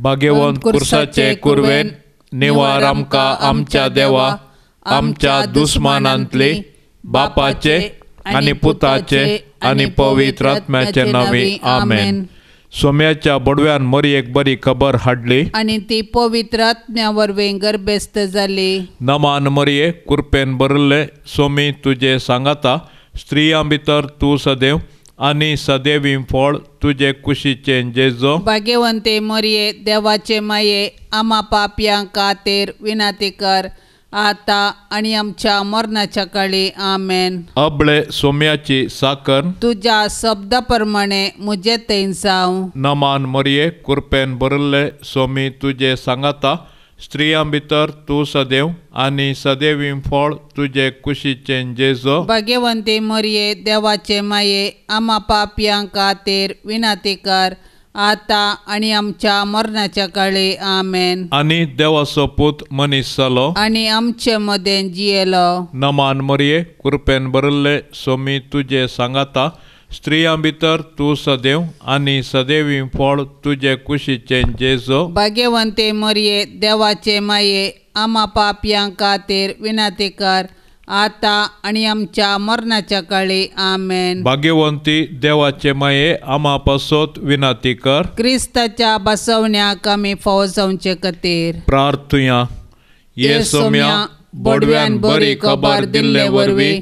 भाग्यवंत कुर्साचे कुर्वेन निवार आमकां आमच्या देवा आमच्या दुस्मानांतली बापाचे आनी पुताचे आनी पवित्र आत्म्याचे नांवी आमेन. सोम्याच्या बडव्यान मरयेक बरी खबर हाडली आनी ती पवित्र आत्म्या वरवीं गर्भेस्त जाली. नमान मरये, कुरपेन भरिल्ले, सोमी तुजे सांगाता, स्त्रियां भितर तूं सदैव आनी सदैवी फळ तुजे कुशीचें जेजो. भाग्यवंते मरये, देवाचे माये, आमा पापयां खातीर विनंती कर आता आनी आमच्या मरणाच्या काळी आमेन. अबळे सोम्याची साकर तुज्या शब्दा प्रमाणे म्हजे थंय जावं. नमान मरये, कुरपेन भरिल्ले, सोमी तुजे सांगाता, स्त्रियां भितर तूं सदैव आनी सदैवी फळ तुजे कुशीचें जेजो. भाग्यवंती मरये, देवाचे माये, आमा पापयां खातीर विनंती कर आता आनी आमच्या मरणाच्या काळी आमेन. आनी देवाचो पूत मनीस जालो आनी आमचे मदें जियेलो. नमान मरये, कुरपेन भरिल्ले, सोमी तुजे सांगाता, स्त्रियां भितर तूं सदैव आनी सदैवी फळ तुजे कुशीचें जेजो. भाग्यवंते मरये, देवाचे माये, आमा पापयां खातीर विनंती कर आता आनी आमच्या मरणाच्या काळी आमेन. भाग्यवंती देवाचे माये, आमा पासत विनंती कर. क्रिस्ताच्या बसवण्याक आमी फावो जावचे खातीर प्रार्थुया. ये सोम्या, बडव्यान बरी खबर दिल्ले वरवीं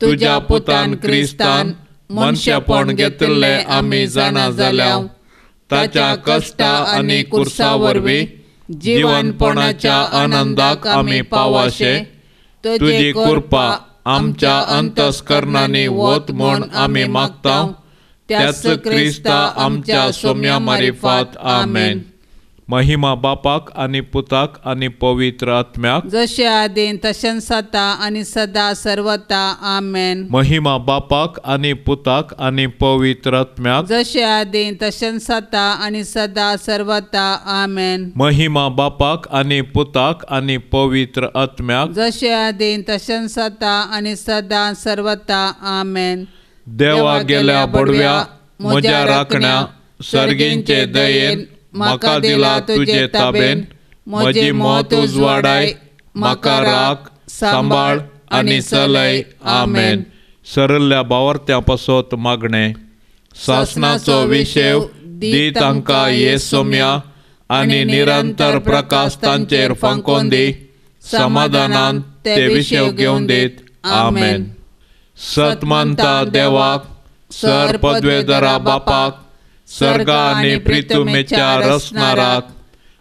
तुज्या पुतान क्रिस्तान मनशापण घेतिल्लें आमी जाणा जाल्या. ताच्या कश्टा आनी कुर्सा वरवीं जिवनपणाच्या आनंदाक आमी पावाशे. तुजी कृपा आमच्या अंतस्करणांनी वत म्हूण आमी मागता. त्याच क्रिस्ता आमच्या सोम्या मारिफात आमेन. महिमा बापाक आनी पुताक आनी पवित्र आत्म्याक, जशे आदीं तशेंच आतां आनी सदा सर्वता आमेन. महिमा बापाक आनी पुताक आनी पवित्र आत्म्याक, जशे आदीं तशेंच आतां आनी सदा सर्वता आमेन. महिमा बापाक आनी पुताक आनी पवित्र आत्म्याक, जशे आदीं तशेंच आतां आनी सदा सर्वता आमेन. देवा गेल्या बडव्या म्हज्या राखण्या, सर्गींचे दयेन म्हाका दिला तुजे ताबेन. म्हजी मत उजवाडाय, म्हाका राख, सांबाळ आनी चलय आमेन. सरल्ल्या बावर्त्या पासत मागणें. सासणाचो विशेव दी तांकां ये सोम्या आनी निरंतर प्रकाश तांचेर फांकोवन दी. समाधानान ते विशेव घेवन दीत आमेन. सत मानता देवाक, सर पदवेदरा बापाक, सर्गा आनी प्रितुमेच्या रचणाराक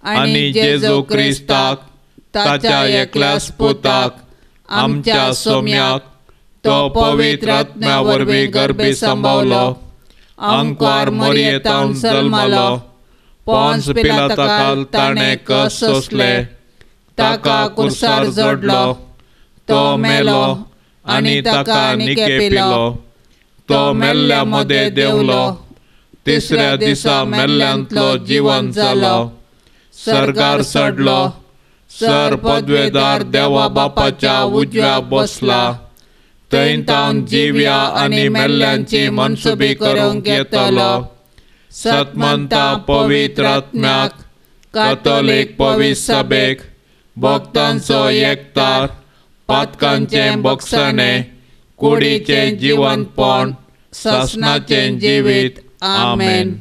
आनी जेजू क्रिस्ताक ताच्या एकल्याच पुताक आमच्या सोम्याक, तो पवित्र आत्म्या वरवीं गर्भी सांबावलो, आंकवार मरयेतावन जल्मलो, पोन्स पिलाताकाल ताणें कस सोंसले, ताका कुर्सार जोडलो, तो मेलो आनी ताका निकेपिलो, तो मेल्ल्या मदें देंवलो, तिसऱ्या दिसा मेल्ल्यांतलो जिवन जालो, सर्गार चडलो, सर पदवेदार देवा बापाच्या उजव्या बसला, थंय तावन जिव्या आनी मेल्ल्यांची मनसुबी करूंक येतलो. सतमंता पवित्र आत्म्याक, कातोलीक पवित्र सभेक, भक्तांचो एकतार, पातकांचें बक्षणें, कुडीचें जिवनपण, सासणाचें जिवीत आमेन.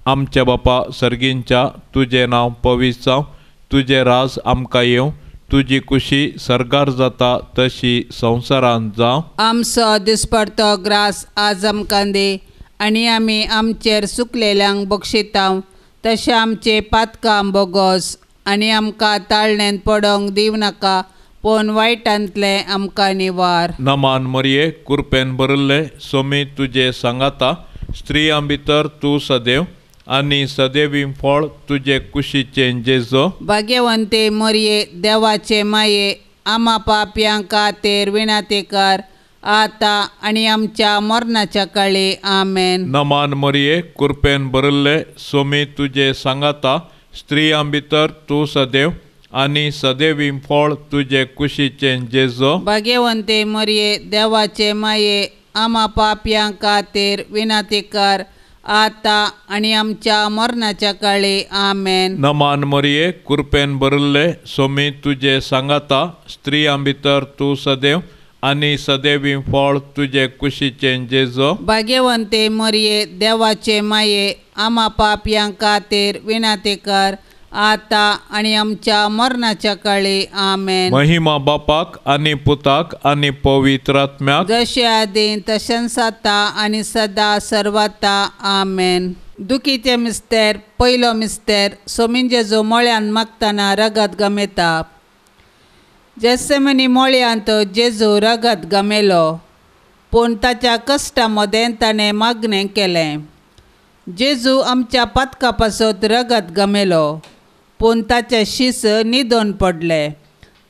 आमच्या बापा सर्गींच्या, तुजें नांव पवित्र जावं, तुजें राज आमकां येवं, तुजी कुशी सर्गार जाता तशी संवसारांत जावं. आमचो दिसपडतो ग्रास आज आमकां दी आनी आमी आमचेर सुकलेल्यांक बक्षितांव तशें आमचे पातकां बोगोस आनी आमकां ताळणेंत पडोंक दिवं नाका पूण वायटांतलें आमकां निवार. नमान मरये, कुरपेन भरिल्ले, सोमी तुजे सांगाता, स्त्रियां भितर तूं सदैव आनी सदैवी फळ तुजे कुशीचें जेजो. भाग्यवंते मरये, देवाचे माये, आमा पापयां खातीर विनंती कर आतां आनी आमच्या मरणाच्या काळी आमेन. नमान मरये, कुरपेन भरिल्ले, सोमी तुजे सांगाता, स्त्रियां भितर तूं सदैव आनी सदैवी फळ तुजे कुशीचें जेजो. भाग्यवंते मरये, देवाचे माये, आमा पापयां खातीर विनंती कर आतां आनी आमच्या मरणाच्या काळी. आमेन. नमान मरिये, कृपेन भरिल्ले, सोमी तुजे सांगाता, स्त्रियां भितर तूं सदैव आनी सदैवी फळ तुजे कुशीचें जेजो. भाग्यवंते मरिये, देवाचे माये, आमा पापयां खातीर विनंती कर, आतां आनी आमच्या मरणाच्या काळी. आमेन. महिमा बापाक आनी पुताक आनी पवित्र आत्म्याक, जशें आदीं तशेंच आतां आनी सदां सर्वता. आमेन. दुखीचे मिस्तेर. पयलो मिस्तेर. सोमीन जेजू मळ्यान मागतना रगत गमेता. जेसेमनी मळयांत जेजू रगत गमेलो, पूण ताच्या कश्टा मदें ताणें मागणें केलें. जेजू आमच्या पातका पासत रगत गमेलो, पूण ताचे शीस न्हिदून पडले.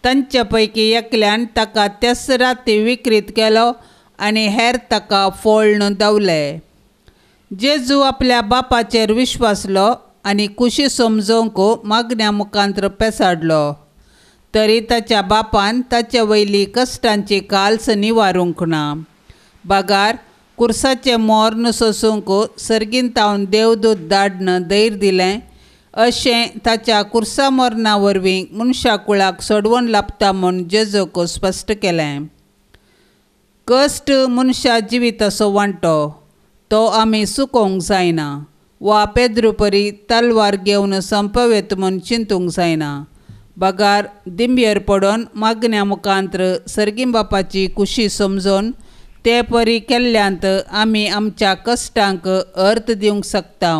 तांचे पैकी एकल्यान ताका त्याच राती विक्रीत केलो आनी हेर ताका फोळ्ण दवले. जेजू आपल्या बापाचेर विश्वासलो आनी कुशी समजोवंक मागण्या मुखांत पेसाडलो, तरी ताच्या बापान ताचे वयली कश्टांची काल्स निवारूंक ना. बगार कुर्साचें मोर्न सोसूंक सर्गींतावन देवदूत धाडन धैर्य दिलें, अशें ताच्या कुर्सा मरणा वरवीं मनशा कुळाक सोडवण लाबता म्हूण जेजूक स्पश्ट केलें. कश्ट मनशा जिविताचो वांटो, तो आमी चुकोवंक जायना वा पेद्रू परी तलवार घेवन संपवेत म्हूण चिंतूंक जायना. बगार दिंबयेर पडून मागण्या मुखांत सर्गीं बापाची कुशी समजून ते परी केल्ल्यांत आमी आमच्या कश्टांक अर्थ दिवंक शकता.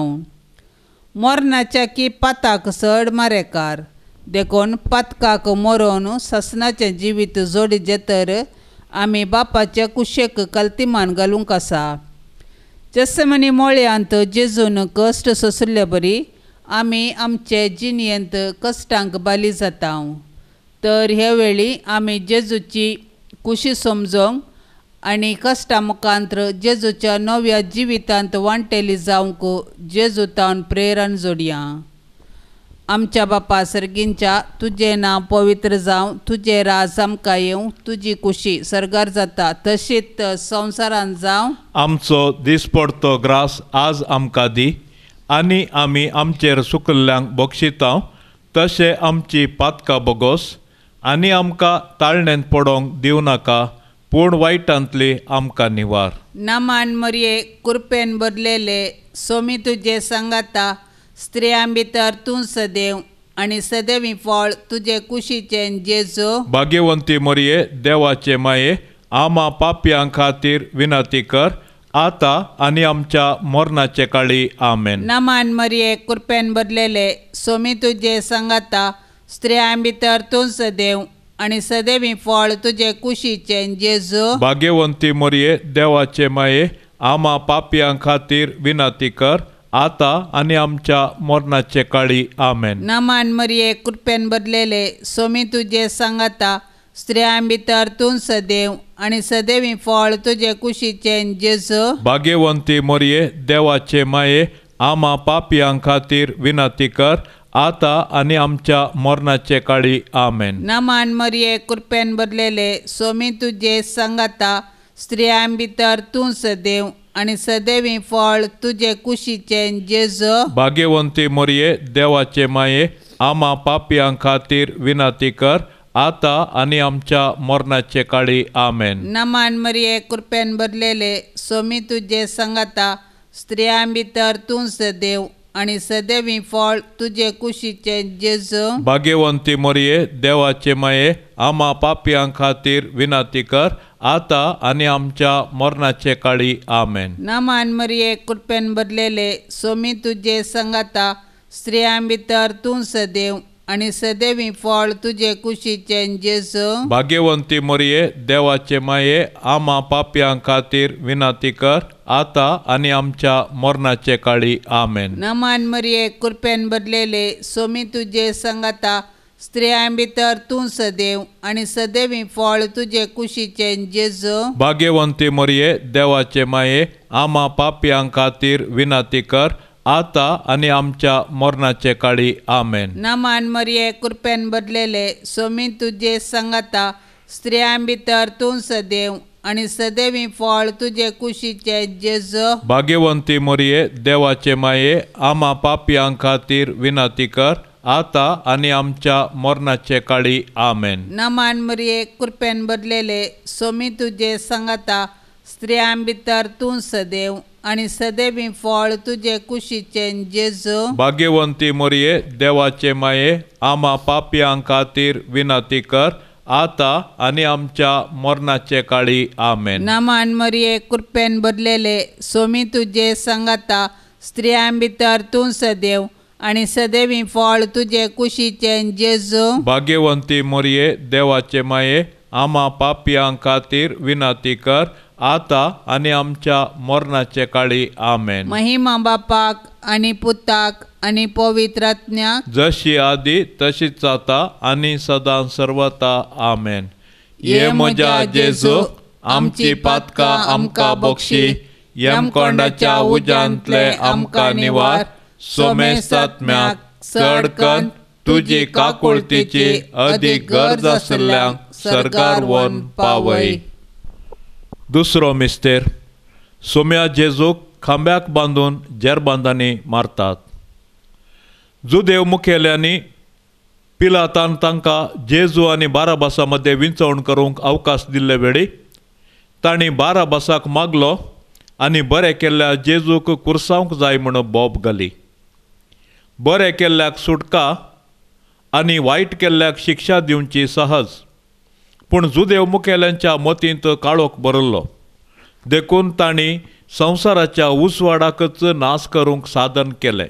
मरणाच्या की पाताक चड मारेकार, देखून पातकाक मरोवन सासणाचें जिवीत जोडिचें तर आमी बापाचे कुशेक कल्तिमान घालूंक आसा. जेसेमनी मळयांत जेजून कश्ट सोंशिल्ले बरी आमी आमचे जिणेंत कश्टांक बाली जाता. तर हे वेळी आमी जेजूची कुशी समजोवंक आनी कश्टा मुखांत जेजूच्या नव्या जिवितांत वांटेली जावंक जेजू तावन प्रेरण जोडया. आमच्या बापा सर्गींच्या, तुजें नांव पवित्र जावं, तुजें राज आमकां येवं, तुजी कुशी सर्गार जाता तशीच संवसारांत जावं. आमचो दिसपडतो ग्रास आज आमकां दी, आनी आमी आमचेर सुकल्ल्यांक बक्षितांव तशें आमची पातकां बोगोस, आनी आमकां ताळणेंत पडोवंक दिवं नाका, पूण वायटांतली आमकां निवार. नमान मरिये, कृपेन भरलेले, सोमी तुजे सांगाता, स्त्रियां भितर तूं सदैव आनी सदैवी फळ तुजे कुशीचें जेजू. भाग्यवंती मरिये, देवाचे माये, आमा पापयां खातीर विनंती कर, आतां आनी आमच्या मरणाचे काळी. आमेन. नमान मरिये, कृपेन भरलेले, सोमी तुजे सांगाता, स्त्रियां भितर तूं सदैव आनी सदैवी फळ तुजे कुशीचें जेजू. भाग्यवंती मरिये, देवाचे माये, आमा पापयां खातीर विनंती कर, आतां आनी आमच्या मरणाचे काळी. आमेन. नमान मरिये, कृपेन भरलेले, सोमी तुजे सांगाता, स्त्रियां भितर तूं सदैव आनी सदैवी फळ तुजे कुशीचें जेजू. भाग्यवंती मरिये, देवाचे माये, आमा पापयां खातीर विनंती कर, आतां आनी आमच्या मरणाचे काळी. आमेन. नमान मरिये, कृपेन भरलेले, सोमी तुजे सांगाता, स्त्रियां भितर तूं सदैव आनी सदैवी फळ तुजे कुशीचें जेजू. भाग्यवंती मरिये, देवाचे माये, आमा पापयां खातीर विनंती कर, आतां आनी आमच्या मरणाचे काळी. आमेन. नमान मरिये, कृपेन भरलेले, सोमी तुजे सांगाता, स्त्रियां भितर तूं सदैव आनी सदैवी फळ तुजे कुशीचें जेजू. भाग्यवंती मरिये, देवाचे माये, आमा पापयां खातीर विनंती कर, आतां आनी आमच्या मरणाचे काळी. आमेन. नमान मरिये, कृपेन भरलेले, सोमी तुजे सांगाता, स्त्रियां भितर तूं सदैव आनी सदैवी फळ तुजे कुशीचें जेजू. भाग्यवंती मरिये, देवाचे माये, आमा पापयां खातीर विनंती कर, आतां आनी आमच्या मरणाचे काळी. आमेन. नमान मरिये, कृपेन भरलेले, सोमी तुजे सांगाता, स्त्रियां भितर तूं सदैव आनी सदैवी फळ तुजे कुशीचें जेजू. भाग्यवंती मरिये, देवाचे माये, आमा पापयां खातीर विनंती कर, आतां आनी आमच्या मरणाचे काळी. आमेन. नमान मरिये, कृपेन भरलेले, सोमी तुजे सांगाता, स्त्रियां भितर तूं सदैव आनी सदैवी फळ तुजे कुशीचे जेजू. भाग्यवंती मरिये देवाचे माये आमा पापयां खातीर विनंती कर आतां आनी आमच्या मरणाचे काळी. आमेन. नमान मरिये कृपेन भरलेले सोमी तुजे सांगाता स्त्रियां भितर तूं सदैव आनी सदैवी फळ तुजे कुशीचे जेजू. भाग्यवंती मरिये देवाचे माये आमा पापयां खातीर विनंती कर आतां आनी आमच्या मरणाचे काळी. आमेन. नमान मरिये कृपेन भरलेले सोमी तुजे सांगाता स्त्रियां भितर तूं सदैव आनी सदैवी फळ तुजे कुशीचे जेजू. भाग्यवंती मरिये देवाचे माये आमा पापयां खातीर विनंती कर आतां आनी आमच्या मरणाचे काळी. आमेन. महिमा बापाक आनी पुताक आनी पवित्र आत्म्याक, जशी आदी तशीच आतां आनी सदां सर्वता. आमेन. ये म्हज्या जेजू आमची पातकां आमकां बक्षी, यमकोंडाच्या उज्यांतले आमकां निवार, सोमेस्तात्म्याक चड कन्न तुजी काकुळतीची अदीक गरज आशिल्ल्यांक सरकार वन पावय. दुसरो मिस्तेर. सोम्या जेजूक खांब्याक बांदून जेरबांदांनी मारतात. जुदेव मुखेल्यांनी पिलातान तांकां जेजू आनी बाराबासा मदें विंचवण करूंक अवकाश दिल्ले वेळी तांणी बाराबासाक मागलो आनी बरें केल्ल्या जेजूक कुर्सावंक जाय म्हूण बोब घाली. बरें केल्ल्याक सुटका आनी वायट केल्ल्याक शिक्षा दिवची सहज, पूण जुदेव मुखेल्यांच्या मतींत काळोख भरिल्लो, देखून तांणी संवसाराच्या उजवाडाकच नाश करूंक साधन केलें.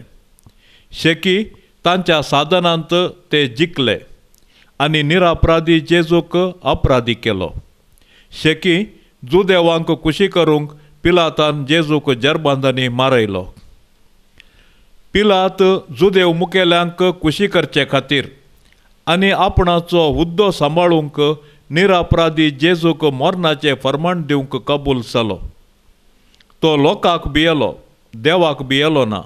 शेकी तांच्या साधनांत ते जिखले आनी निरापराधी जेजूक अपराधी केलो. शेकी जुदेवांक खुशी करूंक पिलातान जेजूक जेरबांदांनी मारयलो. पिलात जुदेव मुखेल्यांक खुशी करचे खातीर आनी आपणाचो हुद्दो सांबाळूंक निरापराधी जेजूक मरणाचें फर्माण दिवंक कबूल जालो. तो लोकांक भियेलो, देवाक भियेलो ना.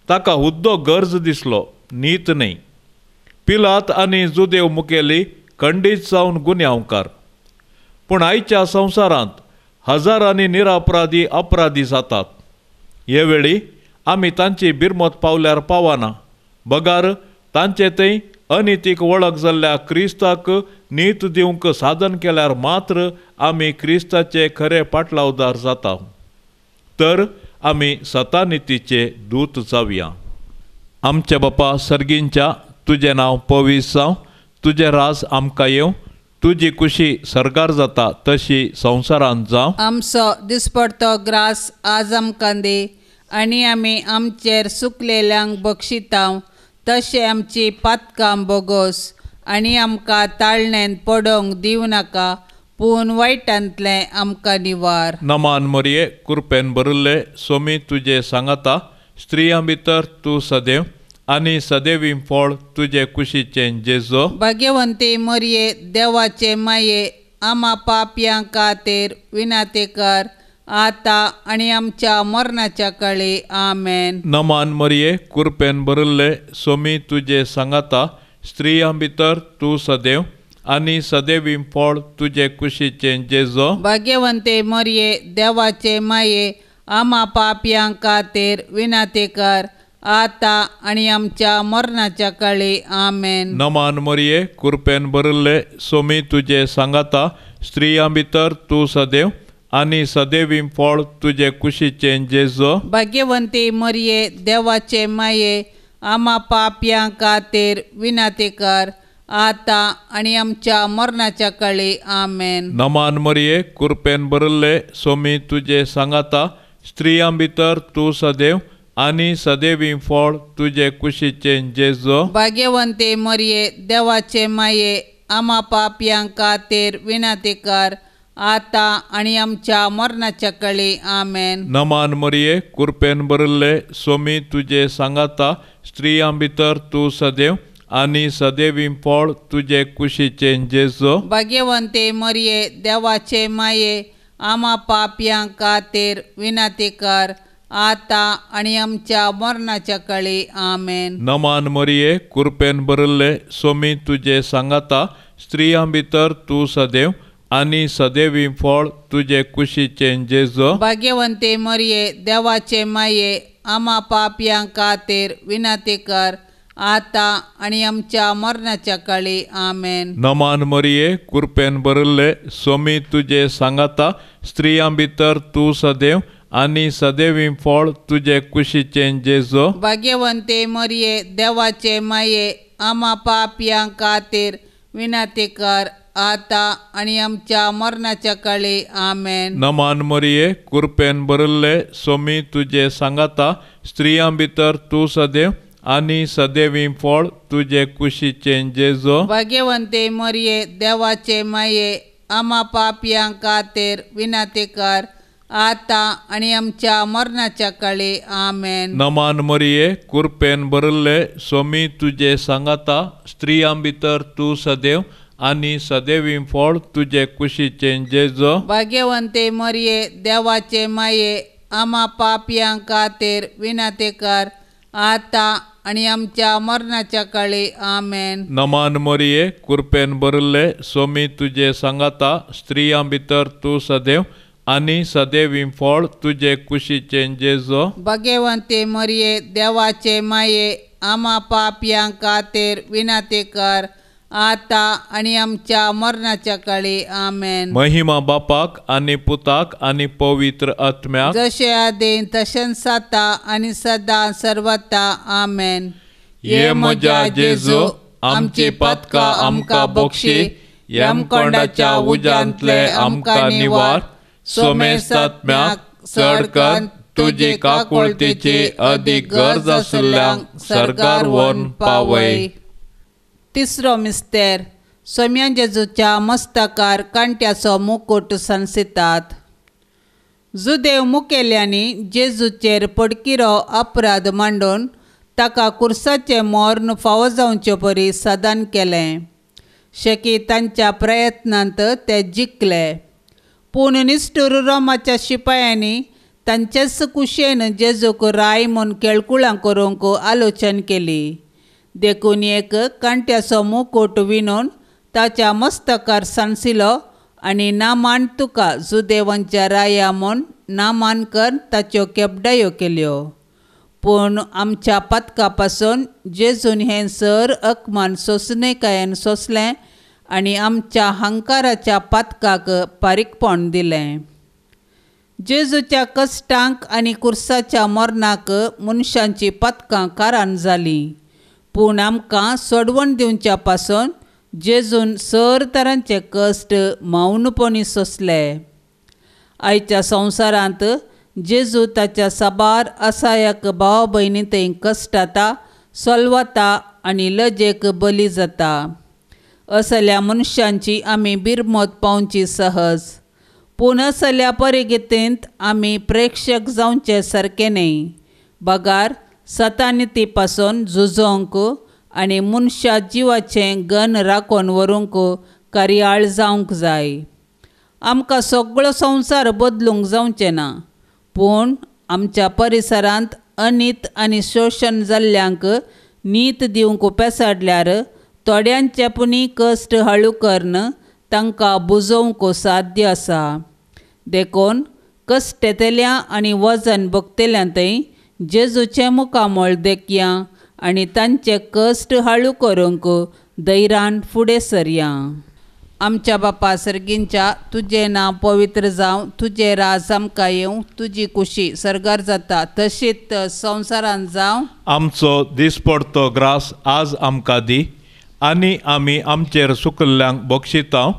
ताका हुद्दो गरज दिसलो, नीत न्हय. पिलात आनी जुदेव मुखेली खंडीत जावन गुन्यांवकार. पूण आयच्या संवसारांत हजारांनी निरापराधी अपराधी जातात. हे वेळी आमी तांची बिरमत पावल्यार पावना, बगार तांचे थंय अनितीक वळख जाल्ल्या क्रिस्ताक नीत दिवंक साधन केल्यार मात्र आमी क्रिस्ताचे खरे पाटलावदार जाता, तर आमी सतानितीचे दूत जावया. आमच्या बापा सर्गींच्या, तुजें नांव पवित्र जावं, तुजें राज आमकां येवं, तुजी खुशी सर्गार जाता तशी संवसारांत जावं. आमचो दिसपडतो ग्रास आज आमकां दी आनी आमी आमचेर सुकलेल्यांक बक्षितांव तशें आमची पातकां बोगोस आनी आमकां ताळणेन पडोवंक दिवं नाका, पूण वायटांतलें आमकां निवार. नमान मरिये कृपेन भरिल्ले सोमी तुजे सांगाता, स्त्रियां भितर तूं सदैव आनी सदैवी फळ तुजे कुशीचें जेजू. भाग्यवंती मरिये देवाचे माये आमा पापयां खातीर विनंती कर आतां आनी आमच्या मरणाच्या काळी. आमेन. नमान मरिये कृपेन भरिल्ले सोमी तुजे सांगाता, स्त्रियां भितर तूं सदैव आनी सदैवी फळ तुजे कुशीचें जेजू. भाग्यवंती मरिये देवाचे माये आमा पापयां खातीर विनंती कर आतां आनी आमच्या मरणाच्या काळी. आमेन. नमान मरिये कृपेन भरिल्ले सोमी तुजे सांगाता, स्त्रियां भितर तूं सदैव आनी सदैवी फळ तुजे कुशीचें जेजू. भाग्यवंती मरिये देवाचे माये आमा पापयां खातीर विनंती कर आतां आनी आमच्या मरणाच्या काळी. आमेन. नमान मरिये कृपेन भरिल्ले सोमी तुजे सांगाता, स्त्रियां भितर तूं सदैव आनी सदैवी फळ तुजे कुशीचें जेजू. भाग्यवंती मरिये देवाचे माये आमा पापयां खातीर विनंती कर आतां आनी आमच्या मरणाच्या काळी. आमेन. नमान मरिये कृपेन भरिल्ले सोमी तुजे सांगाता, स्त्रियां भितर तूं सदैव आनी सदैवी फळ तुजे कुशीचें जेजू. भाग्यवंती मरिये देवाचे माये आमा पापयां खातीर विनंती कर आतां आनी आमच्या मरणाच्या काळी. आमेन. नमान मरिये कृपेन भरिल्ले सोमी तुजे सांगाता, स्त्रियां भितर तूं सदैव आनी सदैवी फळ तुजे कुशीचें जेजू. भाग्यवंती मरिये देवाचे माये आमा पापयां खातीर विनंती कर आतां आनी आमच्या मरणाच्या काळी. आमेन. नमान मरिये कृपेन भरिल्ले स्वामी तुजे सांगाता स्त्रियां भितर तूं सदैव आनी सदैवी फळ तुजे कुशीचें जेजू. भाग्यवंती मरिये देवाचे माये आमा पापयां खातीर विनंती कर आतां आनी आमच्या मरणाच्या काळी. आमेन. नमान मरिये कृपेन भरिल्ले स्वामी तुजे सांगाता स्त्रियां भितर तूं सदैव आनी सदैवी फळ तुजे कुशीचें जेजू. भाग्यवंती मरिये देवाचे माये आमा पापयां खातीर विनंती कर आतां आनी आमच्या मरणाच्या काळी. आमेन. नमान मरिये कृपेन भरिल्ले स्वामी तुजे सांगाता स्त्रियां भितर तूं सदैव आनी सदैवी फळ तुजे कुशीचें जेजू. भाग्यवंती मरिये देवाचे माये आमा पापयां खातीर विनंती कर आतां आनी आमच्या मरणाच्या काळी. आमेन. नमान मरिये कृपेन भरिल्ले स्वामी तुजे सांगाता स्त्रियां भितर तूं सदैव आनी सदैवी फळ तुजे कुशीचें जेजू. भाग्यवंती मरिये देवाचे माये आमा पापयां खातीर विनंती कर आतां आनी आमच्या मरणाच्या काळी. आमेन. महिमा बापाक आनी पुताक आनी पवित्र आत्म्याक, जशें आदीं तशेंच आतां आनी सदां सर्वता. आमेन. ये म्हज्या जेजू आमची पातकां आमकां बक्षी, यमकोंडाच्या उज्यांतले आमकां निवार, सोमेस्तात्म्याक चड कर तुजी काकुळतीची अदीक गरज आशिल्ल्यांक सर्गार व्हरून पावय. तिसरो मिस्तेर सोम्या जेजूच्या मस्तकार कांट्याचो मुकूट सांसितात. जुदेव मुखेल्यांनी जेजूचेर पडकिरो अपराध मांडून ताका कुर्साचें मर्ण फावो जावचे परी साधन केलें. शेकी तांच्या प्रयत्नांत ते जिखले, पूण निश्ठूर रोमाच्या शिपायांनी तांचेच कुशेन जेजूक राय म्हूण केळकुळां करूंक आलोचन केली. देखून एक कांट्याचो मुकूट विणून ताच्या मस्तकार सांसिलो आनी नामान तुका जुदेवांच्या राया म्हूण नामान कर ताच्यो केपडायो केल्यो. पूण आमच्या पातका पासून जेजून हें सर अकमान सोंसणेकायेन सोंसलें आनी आमच्या हंकाराच्या पातकाक पारीकपण दिलें. जेजूच्या कश्टांक आनी कुर्साच्या मरणाक मनशांची पातकां कारण जालीं, पूण आमकां सोडवण दिवच्या पासून जेजून सर तरांचे कश्ट मौनपणी सोंसले. आयच्या संवसारांत जेजू ताच्या साबार असायक भाव भयणी थंय कश्टाता, सोलवता आनी लजेक बली जाता. असल्या मनशांची आमी बिरमत पावची सहज, पूण असल्या परिगतेंत आमी प्रेक्षक जावचे सारकें न्हय, बगार सतानिती पासून झुजोवंक आनी मनशा जिवाचें गन राखून व्हरूंक कार्याळ जावंक जाय. आमकां सगळो संवसार बदलूंक जावचें ना, पूण आमच्या परिसरांत अनीत आनी शोशण जाल्ल्यांक नीत दिवंक पेसाडल्यार थोड्यांचे पुणी कश्ट हळू करून तांकां बुजोवंक साध्य आसा. देखून कश्टेतल्या आनी वजन भोगतल्या थंय जेजूचें मुखामळ देखया आनी तांचे कश्ट हळू करूंक धैर्यान फुडें सरया. आमच्या बापा सर्गींच्या तुजें नांव पवित्र जावं, तुजें राज आमकां येवं, तुजी कुशी सर्गार जाता तशीच संवसारांत जावं. आमचो दिसपडतो ग्रास आज आमकां दी आनी आमी आमचेर सुकल्ल्यांक बक्षिता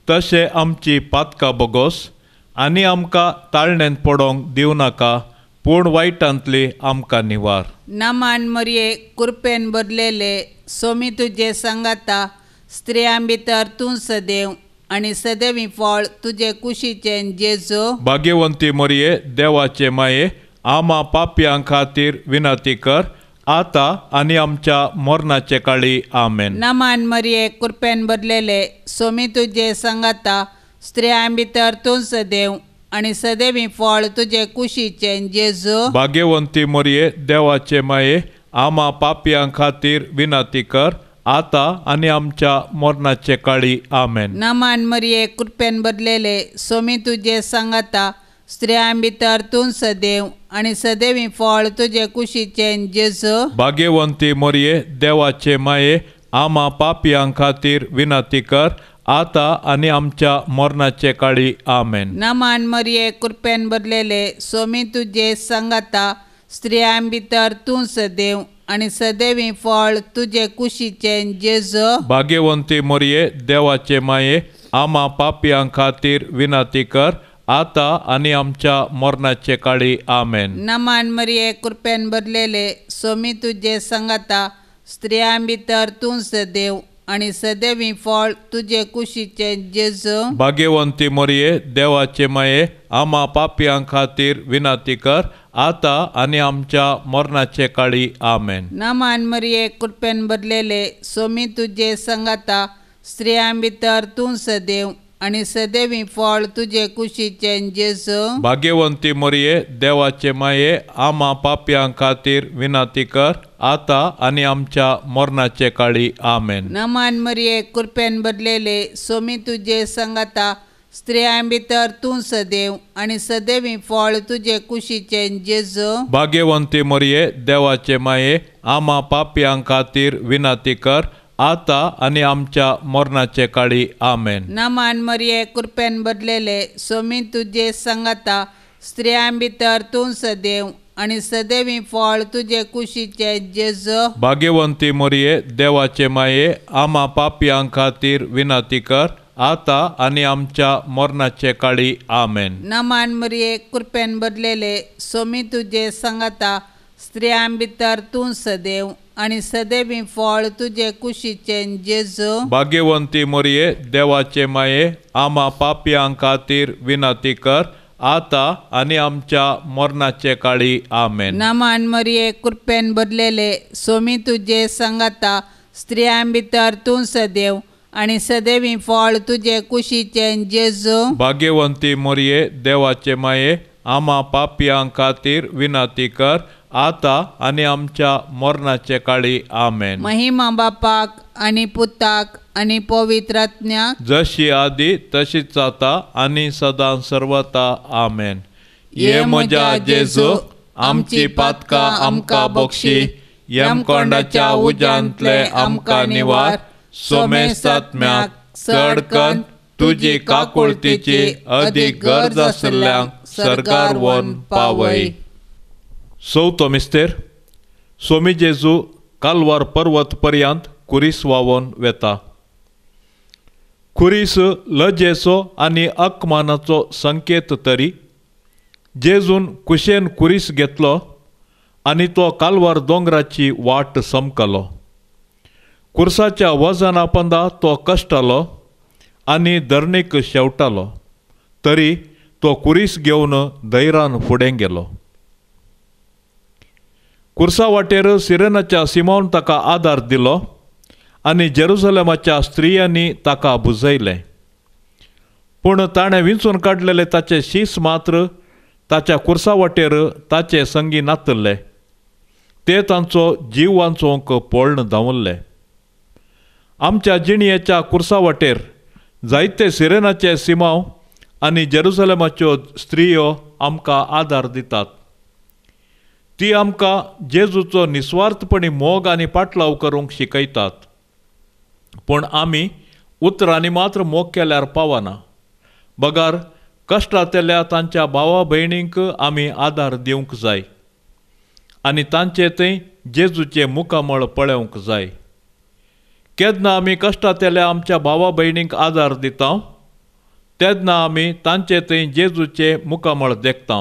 तशें आमची पातकां बोगोस आनी आमकां ताळणेंत पडोवंक दिवं नाका, पूण वायटांतली आमकां निवार. नामान मरये कुरपेन भरलेले सोमी तुजे सांगाता, स्त्रियां भितर तूं सदैव आनी सदैवी फळ तुजे कुशीचें जेजू. भाग्यवंती मरये देवाचे माये आमा पापयां खातीर विनंती कर आतां आनी आमच्या मरणाचे काळी. आमेन. नामान मरये कुरपेन भरलेले सोमी तुजे सांगाता, स्त्रियां भितर तूं सदैव आनी सदैवी फळ तुजे कुशीचें जेजू. भाग्यवंती मरये देवाचे माये आमा पापयां खातीर विनंती कर आतां आनी आमच्या मरणाचे काळी. आमेन. नमान मरिये, कृपेन भरलेले, सोमी तुजे सांगाता, स्त्रियां भितर तूं सदैव आनी सदैवी फळ तुजे कुशीचें जेजू. भाग्यवंती मरिये, देवाचे माये, आमा पापयां खातीर विनंती कर, आतां आनी आमच्या मरणाचे काळी. आमेन. नमान मरिये, कृपेन भरलेले, सोमी तुजे सांगाता, स्त्रियां भितर तूं सदैव आनी सदैवी फळ तुजे कुशीचें जेजू. भाग्यवंती मरिये, देवाचे माये, आमा पापयां खातीर विनंती कर, आतां आनी आमच्या मरणाचे काळी. आमेन. नमान मरिये, कृपेन भरलेले, सोमी तुजे सांगाता, स्त्रियां भितर तूं सदैव आनी सदैवी फळ तुजे कुशीचें जेजू. भाग्यवंती मरिये, देवाचे माये, आमा पापयां खातीर विनंती कर, आतां आनी आमच्या मरणाचे काळी. आमेन. नमान मरिये, कृपेन भरलेले, सोमी तुजे सांगाता, स्त्रियां भितर तूं सदैव आनी सदैवी फळ तुजे कुशीचें जेजू. भाग्यवंती मरिये, देवाचे माये, आमा पापयां खातीर विनंती कर, आतां आनी आमच्या मरणाचे काळी. आमेन. नमान मरिये, कृपेन भरलेले, सोमी तुजे सांगाता, स्त्रियां भितर तूं सदैव आनी सदैवी फळ तुजे कुशीचें जेजू. भाग्यवंती मरिये, देवाचे माये, आमा पापयां खातीर विनंती कर, आतां आनी आमच्या मरणाचे काळी. आमेन. नमान मरिये, कृपेन भरलेले, सोमी तुजे सांगाता, स्त्रियां भितर तूं सदैव आनी सदैवी फळ तुजे कुशीचें जेजू. भाग्यवंती मरिये, देवाचे माये, आमा पापयां खातीर विनंती कर, आतां आनी आमच्या मरणाचे काळी. आमेन. नमान मरिये, कृपेन भरलेले, सोमी तुजे सांगाता, स्त्रियां भितर तूं सदैव आनी सदैवी फळ तुजे कुशीचें जेजू. भाग्यवंती मरिये, देवाचे माये, आमा पापयां खातीर विनंती कर, आतां आनी आमच्या मरणाचे काळी. आमेन. नमान मरिये, कृपेन भरलेले, सोमी तुजे सांगाता, स्त्रियां भितर तूं सदैव आनी सदैवी फळ तुजे कुशीचें जेजू. भाग्यवंती मरिये, देवाचे माये, आमा पापयां खातीर विनंती कर, आतां आनी आमच्या मरणाचे काळी. आमेन. महिमा बापाक आनी पुताक आनी पवित्र आत्म्याक, जशी आदी तशीच आतां आनी सदां सर्वता. आमेन. ये म्हज्या जेजू, आमची पातकां आमकां बक्षी, यमकोंडाच्या उज्यांतले आमकां निवार, सोमेस्तात्म्याक चड कन्न तुजी काकुळतीची अदीक गरज आशिल्ल्यांक सरकार वन पावय. चवथो मिस्तेर. सोमी जेजू कालवार पर्वत पर्यंत कुरीस व्हांवोन वेता. कुरीस लजेचो आनी अपमानाचो संकेत तरी जेजून कुशेन कुरीस घेतलो आनी तो कालवार दोंगराची वाट समकलो. कुर्साच्या वजना पंदा तो कश्टालो आनी धरणीक शेवटालो, तरी तो कुरीस घेवन धैरान फुडें गेलो. कुर्सा वाटेर सिरेनाच्या सिमावन ताका आदार दिलो आनी जेरुसलेमाच्या स्त्रियांनी ताका बुजयलें. पूण ताणें विंचून काडलेले ताचे शीस मात्र ताच्या कुर्सा वाटेर ताचे संगी नातल्ले, ते तांचो जीव वांचोवंक पळण धांवल्ले. आमच्या जिणयेच्या कुर्सा वाटेर जायते सिरेनाचे सिमाव आनी जेरुसलेमाच्यो स्त्रियो आमकां आदार दितात. ती आमकां जेजूचो निस्वार्थपणी मोग आनी पाटलाव करूंक शिकयतात. पूण आमी उतरांनी मात्र मोग केल्यार पावना, बगर कश्टांतल्या तांच्या भावा भयणींक आमी आदार दिवंक जाय आनी तांचे थंय जेजूचें मुखामळ पळोवंक जाय. केन्ना आमी कश्टांतल्या आमच्या भावा भयणींक आदार दिता तेन्ना आमी तांचे थंय जेजूचें मुखामळ देखता.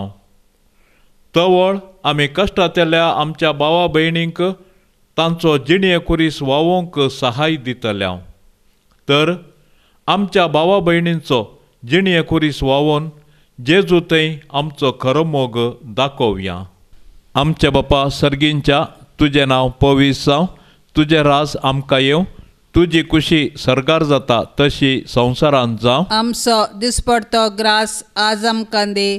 तवळ आमी कश्टांतल्या आमच्या भावा भयणींक तांचो जिणये कुरीस व्हांवोवंक सहाय दितले. तर आमच्या भावा भयणींचो जिणये कुरीस व्हांवोवन जेजू थंय आमचो खरो मोग दाखोवया. आमच्या बापा सर्गींच्या, तुजें नांव पवीस जावं, तुजें राज आमकां येवं, तुजी कुशी सर्गार जाता तशी संवसारांत जावं. आमचो दिसपडतो ग्रास आज आमकां दी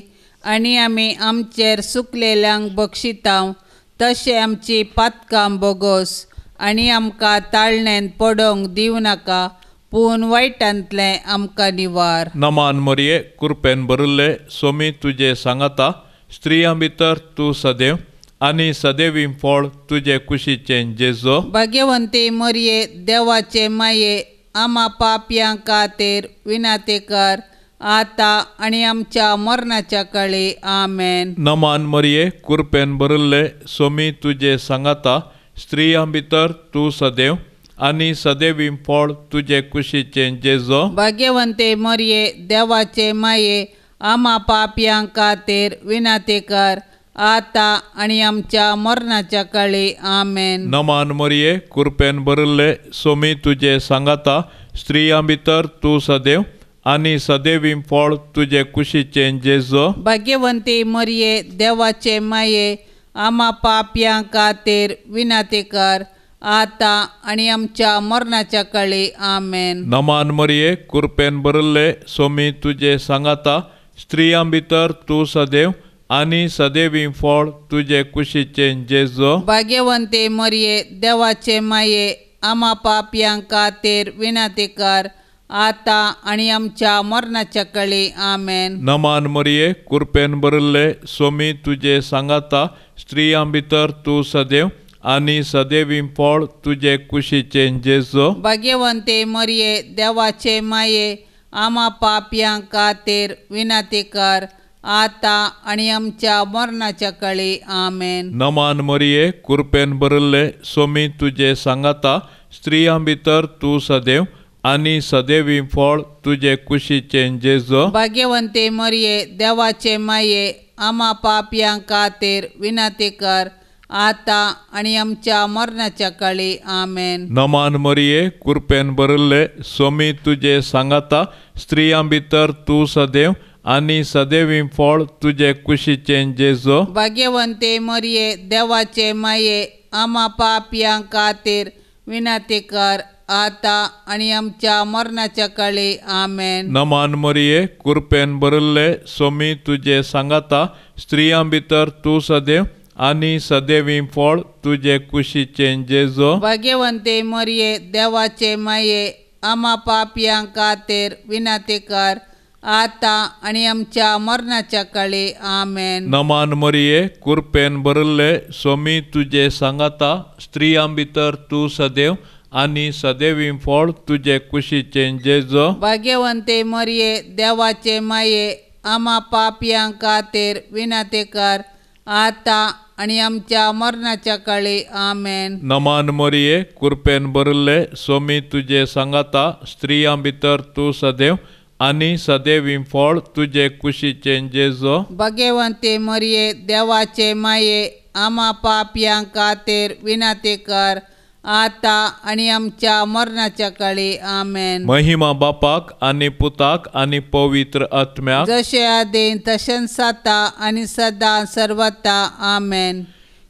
आनी आमी आमचेर सुकलेल्यांक बक्षितांव तशें आमची पातकां बोगोस आनी आमकां ताळणेन पडोवंक दिवं नाका, पूण वायटांतलें आमकां निवार. नमान मरिये, कृपेन भरिल्ले, सोमी तुजे सांगाता, स्त्रियां भितर तूं सदैव आनी सदैवी फळ तुजे कुशीचें जेजो. भाग्यवंती मरिये, देवाचे माये, आमा पापयां खातीर विनाती कर, आतां आनी आमच्या मरणाच्या काळी. आमेन. नमान मरिये, कृपेन भरिल्ले, सोमी तुजे सांगाता, स्त्रियां भितर तूं सदैव आनी सदैवी फळ तुजे कुशीचें जेजो. भाग्यवंती मरिये, देवाचे माये, आमा पापयां खातीर विनाती कर, आतां आनी आमच्या मरणाच्या काळी. आमेन. नमान मरिये, कृपेन भरिल्ले, सोमी तुजे सांगाता, स्त्रियां भितर तूं सदैव आनी सदैवी फळ तुजे कुशीचें जेजो. भाग्यवंती मरिये, देवाचे माये, आमा पापयां खातीर विनाती कर, आतां आनी आमच्या मरणाच्या काळी. आमेन. नमान मरिये, कृपेन भरिल्ले, सोमी तुजे सांगाता, स्त्रियां भितर तूं सदैव आनी सदैवी फळ तुजे कुशीचें जेजो. भाग्यवंती मरिये, देवाचे माये, आमा पापयां खातीर विनाती कर, आतां आनी आमच्या मरणाच्या काळी. आमेन. नमान मरिये, कृपेन भरिल्ले, सोमी तुजे सांगाता, स्त्रियां भितर तूं सदैव आनी सदैवी फळ तुजे कुशीचें जेजो. भाग्यवंती मरिये, देवाचे माये, आमा पापयां खातीर विनाती कर, आतां आनी आमच्या मरणाच्या काळी. आमेन. नमान मरिये, कृपेन भरिल्ले, सोमी तुजे सांगाता, स्त्रियां भितर तूं सदैव आनी सदैवी फळ तुजे कुशीचें जेजो. भाग्यवंती मरिये, देवाचे माये, आमा पापयां खातीर विनाती कर, आतां आनी आमच्या मरणाच्या काळी. आमेन. नमान मरिये, कृपेन भरिल्ले, सोमी तुजे सांगाता, स्त्रियां भितर तूं सदैव आनी सदैवी फळ तुजे कुशीचें जेजो. भाग्यवंती मरिये, देवाचे माये, आमा पापयां खातीर विनाती कर, आतां आनी आमच्या मरणाच्या काळी. आमेन. नमान मरिये, कृपेन भरिल्ले, सोमी तुजे सांगाता, स्त्रियां भितर तूं सदैव आनी सदैवी फळ तुजे कुशीचें जेजो. भाग्यवंती मरिये, देवाचे माये, आमा पापयां खातीर विनाती कर, आतां आनी आमच्या मरणाच्या काळी. आमेन. नमान मरिये, कृपेन भरिल्ले, सोमी तुजे सांगाता, स्त्रियां भितर तूं सदैव आनी सदैवी फळ तुजे कुशीचें जेजो. भाग्यवंती मरिये, देवाचे माये, आमा पापयां खातीर विनाती कर, आतां आनी आमच्या मरणाच्या काळी. आमेन. नमान मरिये, कृपेन भरिल्ले, सोमी तुजे सांगाता, स्त्रियां भितर तूं सदैव आनी सदैवी फळ तुजे कुशीचें जेजो. भाग्यवंती मरिये, देवाचे माये, आमा पापयां खातीर विनाती कर, आतां आनी आमच्या मरणाच्या काळी. आमेन. महिमा बापाक आनी पुताक आनी पवित्र आत्म्याक, जशें आदीं तशेंच आतां आनी सदां सर्वता. आमेन.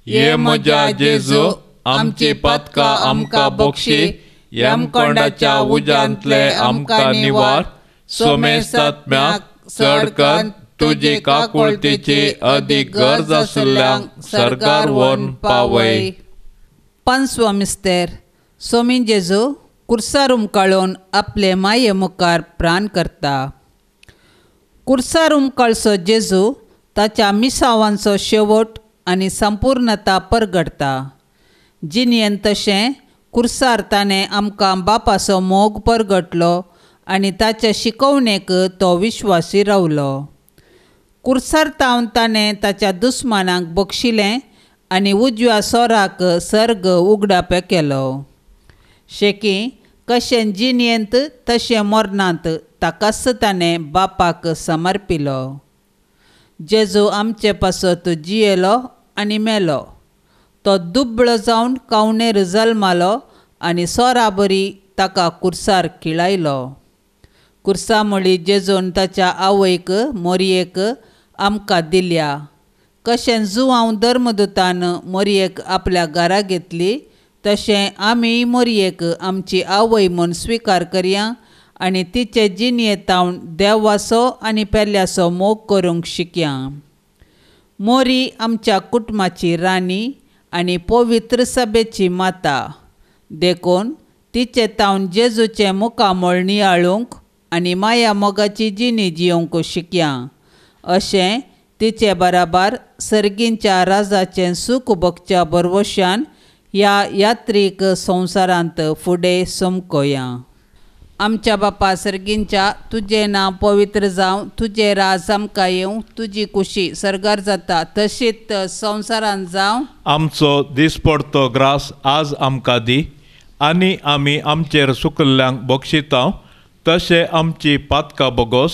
ये म्हज्या जेजू, आमची पातकां आमकां बक्षी, यमकोंडाच्या उज्यांतले आमकां निवार, सोमेस्तात्म्याक चड कर तुजी काकुळतीची अदीक गरज आशिल्ल्यांक सर्गार व्हरून पावय. पांचवो मिस्तेर. सोमी जेजू कुर्सार उमकाळून आपले माये मुखार प्राण करता. कुर्सार उमकाळचो जेजू ताच्या मिसावांचो शेवट आनी संपूर्णता परगडटा. जिणेन तशें कुर्सार ताणें आमकां बापाचो मोग परगटलो आनी ताच्या शिकवणेक तो विश्वासी रावलो. कुर्सार तावन ताणें ताच्या दुस्मानाक बक्षिलें आनी उजव्या सोराक सर्ग उगडापे केलो. शेकी कशें जिणेंत तशें मरणांत ताकाच ताणें बापाक समर्पिलो. जेजू आमचे पासत जियेलो आनी मेलो. तो दुबळो जावन कावणेर जल्मालो आनी सोराबरी ताका कुर्सार खिळायलो. कुर्सा म्हळी जेजून ताच्या आवयक मोरयेक आमकां दिल्या. कशें जुवांव धर्मदूतान मोरयेक आपल्या घरा घेतली तशें आमी मोरयेक आमची आवय म्हूण स्विकार करया आनी तिचे जिणेंत देवाचो आनी पेल्याचो मोग करूंक शिकया. मोरी आमच्या कुटुंबाची राणी आनी पवित्र सभेची माता. देखून तिचे तावन जेजूचें मुखामळ नियाळूंक आनी माया मोगाची जिणी जियोंक शिकया. अशें तिचे बराबर सर्गींच्या राजाचें सूख भोगच्या भरवशान ह्या यात्रीक संवसारांत फुडें समकोया. आमच्या बापा सर्गींच्या, तुजें नांव पवित्र जावं, तुजें राज आमकां येवं, तुजी कुशी सर्गार जाता तशीच संवसारांत जावं. आमचो दिसपडतो ग्रास आज आमकां दी आनी आमी आमचेर सुकल्ल्यांक बक्षितांव तशें आमची पातकां बोगोस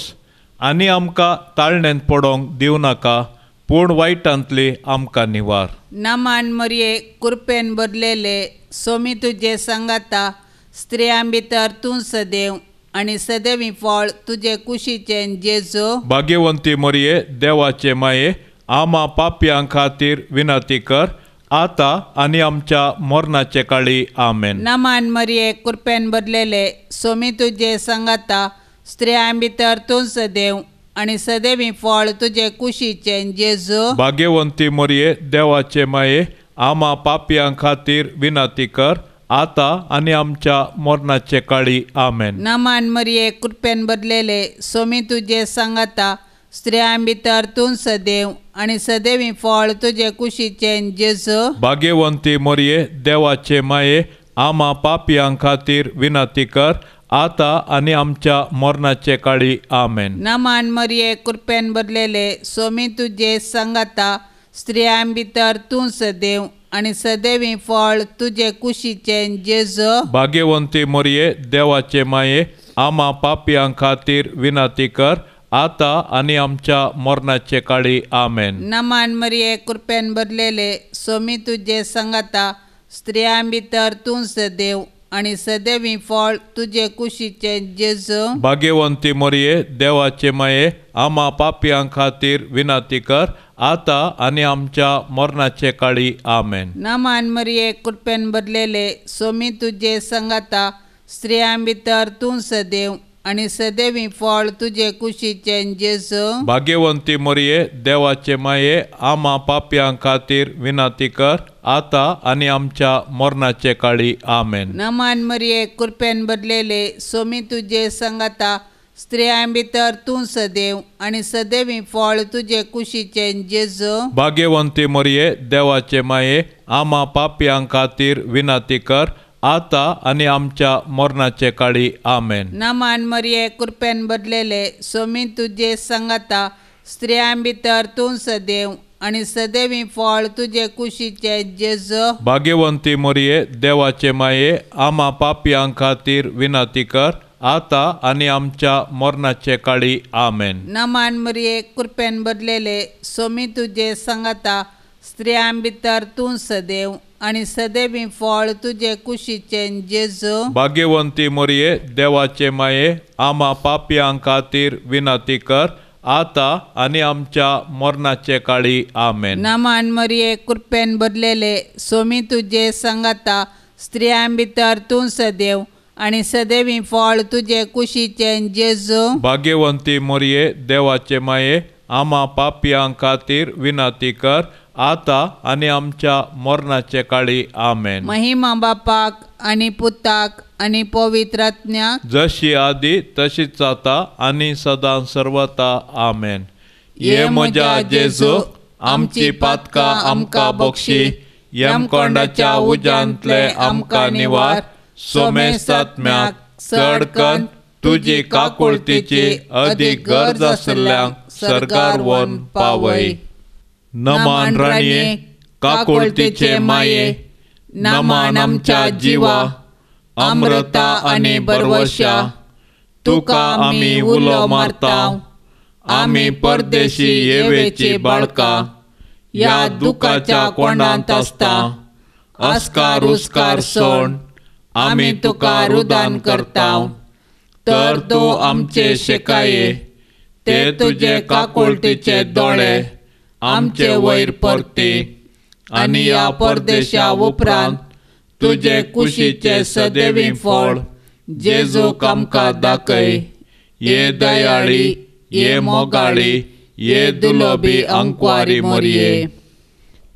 आनी आमकां ताळणेंत पडोंक दिवं नाका पूण वायटांतली आमकां निवार. नामान मरये कुरपेन भरलेले सोमी तुजे सांगाता, स्त्रियां भितर तूं सदैव आनी सदैवी फळ तुजे कुशीचें जेजू. भाग्यवंती मरये देवाचे माये, आमा पापयां खातीर विनंती कर आतां आनी आमच्या मरणाचे काळी. आमेन. नामान मरये कुरपेन भरलेले सोमी तुजे सांगाता, स्त्रियां भितर तूं सदैव आनी सदैवी फळ तुजे कुशीचें जेजू. भाग्यवंती मरये देवाचे माये, आमा पापयां खातीर विनंती कर आतां आनी आमच्या मरणाचे काळी. आमेन. नामान मरये कृपेन भरलेले सोमी तुजे सांगाता, स्त्रियां भितर तूं सदैव आनी सदैवी फळ तुजे कुशीचें जेजू. भाग्यवंती मरये देवाचे माये, आमा पापयां खातीर विनंती कर आतां आनी आमच्या मरणाचे काळी. आमेन. नामान मरये कृपेन भरलेले सोमी तुजे सांगाता, स्त्रियां भितर तूं सदैव आनी सदैवी फळ तुजे कुशीचें जेजू. भाग्यवंती मरये देवाचे माये, आमा पापयां खातीर विनंती कर आतां आनी आमच्या मरणाचे काळी. आमेन. नामान मरये कृपेन भरलेले सोमी तुजे सांगाता, स्त्रियां भितर तूं सदैव आनी सदैवी फळ तुजे कुशीचें जेजू. भाग्यवंती मरये देवाचे माये, आमा पापयां खातीर विनंती कर आतां आनी आमच्या मरणाचे काळी. आमेन. नामान मरये कृपेन भरलेले सोमी तुजे सांगाता, स्त्रियां भितर तूं सदैव आनी सदैवी फळ तुजे कुशीचें जेजू. भाग्यवंती मरये देवाचे माये, आमा पापयां खातीर विनंती कर आतां आनी आमच्या मरणाचे काळी. आमेन. नामान मरये कृपेन भरलेले सोमी तुजे सांगाता, स्त्रियां भितर तूं सदैव आनी सदैवी फळ तुजे कुशीचें जेजू. भाग्यवंती मरये देवाचे माये, आमा पापयां खातीर विनंती कर आतां आनी आमच्या मरणाचे काळी. आमेन. नामान मरये कृपेन भरलेले सोमी तुजे सांगाता, स्त्रियां भितर तूं सदैव आनी सदैवी फळ तुजे कुशीचें जेजू. भाग्यवंती मरये देवाचे माये, आमा पापयां खातीर विनंती कर आतां आनी आमच्या मरणाचे काळी. आमेन. नामान मरये कृपेन भरलेले सोमी तुजे सांगाता, स्त्रियां भितर तूं सदैव आनी सदैवी फळ तुजे कुशीचें जेजू. भाग्यवंती मरये देवाचे माये, आमा पापयां खातीर विनंती कर आतां आनी आमच्या मरणाचे काळी. आमेन. नामान मरये कृपेन भरलेले सोमी तुजे सांगाता, स्त्रियां भितर तूं सदैव आनी सदैवी फळ तुजे कुशीचें जेजू. भाग्यवंती मरये देवाचे माये, आमा पापयां खातीर विनंती कर आतां आनी आमच्या मरणाचे काळी. आमेन. महिमा बापाक आनी पुताक आनी पवित्र आत्म्याक, जशी आदी तशीच आतां आनी सदां सर्वता. आमेन. ये म्हज्या जेजू, आमची पातकां आमकां बक्षी, यमकोंडाच्या उज्यांतले आमकां निवार, सोमेस्तात्म्याक चड कन्न तुजी काकुळतीची अदीक गरज आसल्ल्यांक सरकार वन पावय. नमान राणये काकुळतीचे माये, नमान आमच्या जिवा, अमृता आनी बरवशा, तुका आमी उलो मारता, आमी परदेशी येवेची बाळकां, ह्या दुखाच्या कोंडांत आसता, अस्कार उस्कार सोण आमी तुका रुदान करता, तर तूं आमचे शेकाये, ते तुजे काकुळतीचे दोळे आमचे वयर परती आनी ह्या परदेशा उपरांत तुजे कुशीचे सदैवी फळ जेजूक आमकां दाखय. ये दयाळी, ये मोगाळी, ये दुलोबी अंकवारी मोरये.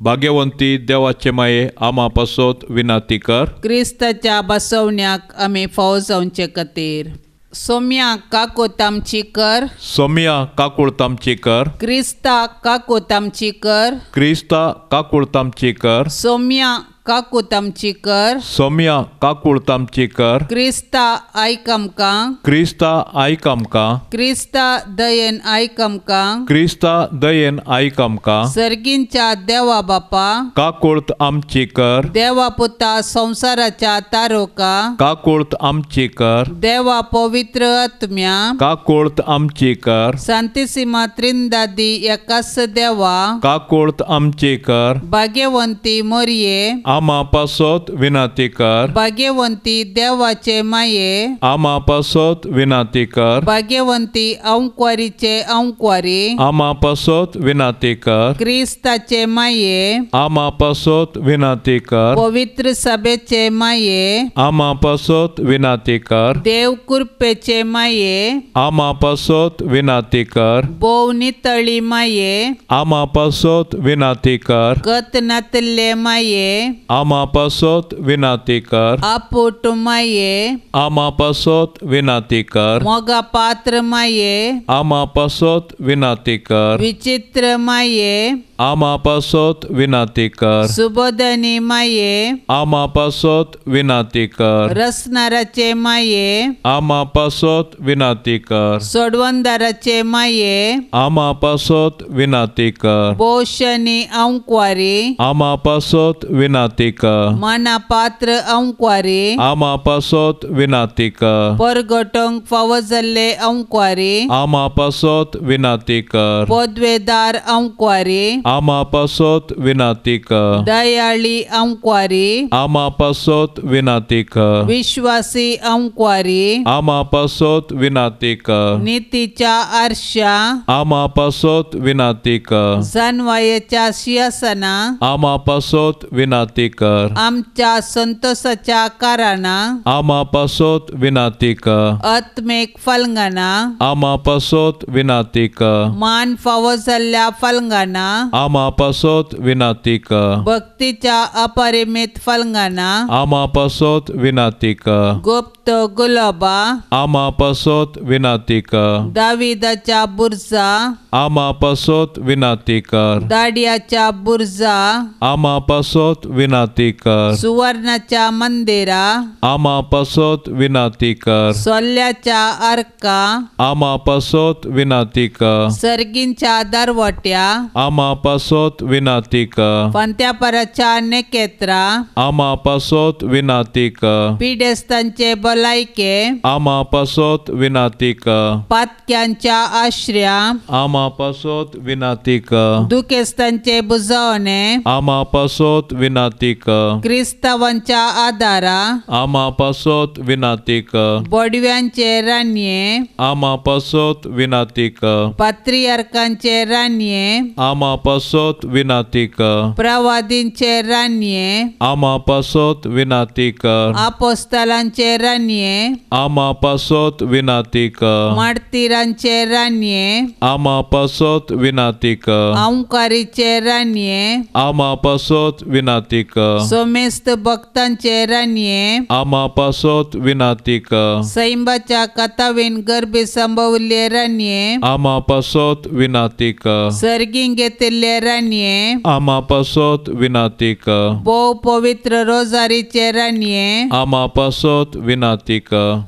भाग्यवंती देवाचे माये आमा पासत विनाती कर. क्रिस्ताच्या बसवण्याक आमी फावो जावचे खातीर. सोम्या काकूत आमची कर. सोम्या काकूत आमची कर. क्रिस्ता काकूत आमची कर. क्रिस्ता काकूत आमची कर. सोम्या काकूत आमची कर. सोम्या काकूत आमची कर. क्रिस्ता आयक आमकां. क्रिस्ता आयक आमकां. क्रिस्ता दयेन आयक आमकां. क्रिस्ता दयेन आयक आमकां. सर्गींच्या देवा बापा काकूत आमची कर. देवा पुता संवसाराच्या तारोका काकूत आमची कर. देवा पवित्र आत्म्या काकूत आमची कर. सांतिसिमा त्रिंदादी एकाच देवा काकूत आमची कर. भाग्यवंती मोरये आमा पासत विनाती कर. भाग्यवंती देवाचे माये आमा पासत विनाती कर. भाग्यवंती अंकवारीचे अंकवारी आमा पासत विनाती कर. क्रिस्ताचे माये आमा पासत विनाती कर. पवित्र सभेचे माये आमा पासत विनाती कर. देव कृपेचे माये आमा पासत विनाती कर. भोव नितळी माये आमा पासत विनाती कर. गत नातल्ले माये आमा पासत विनाती कर. आपोट माये आमा पासत विनाती कर. मोगा पात्र माये आमा पासत विनाती कर. विचित्र माये आमा पासत विनाती कर. सुबोधनी माये आमा पासत विनाती कर. रसनाराचे माये आमा पासत विनाती कर. सोडवंदाराचे माये आमा पासत विनाती कर. बोशनी अंकवारी आमा पासत विनाती कर. माना पात्र अंकवारी आमा पासत विनाती कर. परगटोंक फावो जाल्ले अंकवारी आमा पासत विनाती कर. पदवेदार अंकवारी आमा पासत विनाती कर. दयाळी अंकवारी आमा पासत विनाती कर. विश्वासी अंकवारी आमा पासत विनाती कर. नीतीच्या आरशा आमा पासत विनाती कर. जानवायेच्या शियासना आमा पासत विनाती कर. आमच्या संतोषाच्या कारणां आमा पासत विनाती कर. आत्मेक फलंगाना आमा पासत विनाती कर. मान फावो जाल्ल्या फलंगाना आमा पासत विनाती कर. भक्तीच्या अपरिमित फलंगाना आमा पासत विनाती कर. गुप्त गुलाबा आमा पासत विनाती कर. दाविदाच्या बुर्जा आमा पासत विनाती कर. दाडियाच्या बुर्जा आमा पासत विनाती कर. सुवर्णाच्या मंदिरा आमा पासत विनाती कर. सोल्याच्या अर्का आमा पासत विनाती कर. सर्गींच्या दरवट्या आमा पासत विनाती कर. पंत्यापराच्या नेकेत्रा आमा पासत विनाती कर. पिडेस्तांचे भलायके आमा पासत विनाती कर. पातक्यांच्या आश्र्या आमा पासत विनाती कर. दुखेस्तांचे बुजवणे आमा पासत विनाती कर. क्रिस्तावांच्या आदारा आमा पासत विनाती कर. बोडव्यांचे रानये आमा पासत विनाती कर. पात्रियार्कांचे रानये आमा पासत विनाती कर. प्रवादींचे रानये आमा पासत विनाती कर. आपोस्तलांचे रानये आमा पासत विनाती कर. मार्तीरांचे रानये आमा पासत विनाती कर. अंकारीचे रानये आमा पासत विनाती कर. सोमेस्त भक्तांचे रानये आमा पासत विनाती कर. सैंबाच्या कथावीन गर्भे संभवल्ले रानये आमा पासत विनाती कर. सर्गीं घेतिल्ले रानये आमा पासत विनाती कर. भोव पवित्र रोजारीचे रानये आमा पासत विनाती कर.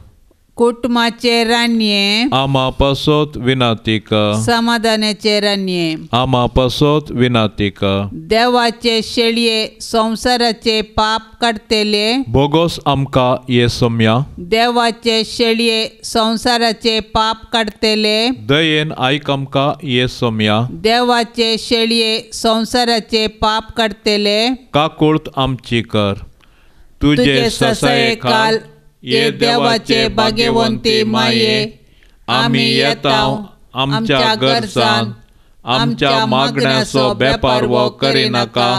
कुटुंबाचे रानये आमा पासत विनाती कर. समाधानाचे रानये आमा पासत विनाती कर. देवाचे शेळये संवसाराचे पाप काडटले बोगोस आमकां ये सोम्या. देवाचे शेळये संवसाराचे पाप काडटले दयेन आयक आमकां ये सोम्या. देवाचे शेळये संवसाराचे पाप काडटले काकूळत आमची कर. तुजे ससाये खाल ये देवाचे भाग्यवंती माये आमी येता आमच्या गरजान आमच्या मागण्याचो बेपारवो करिनाका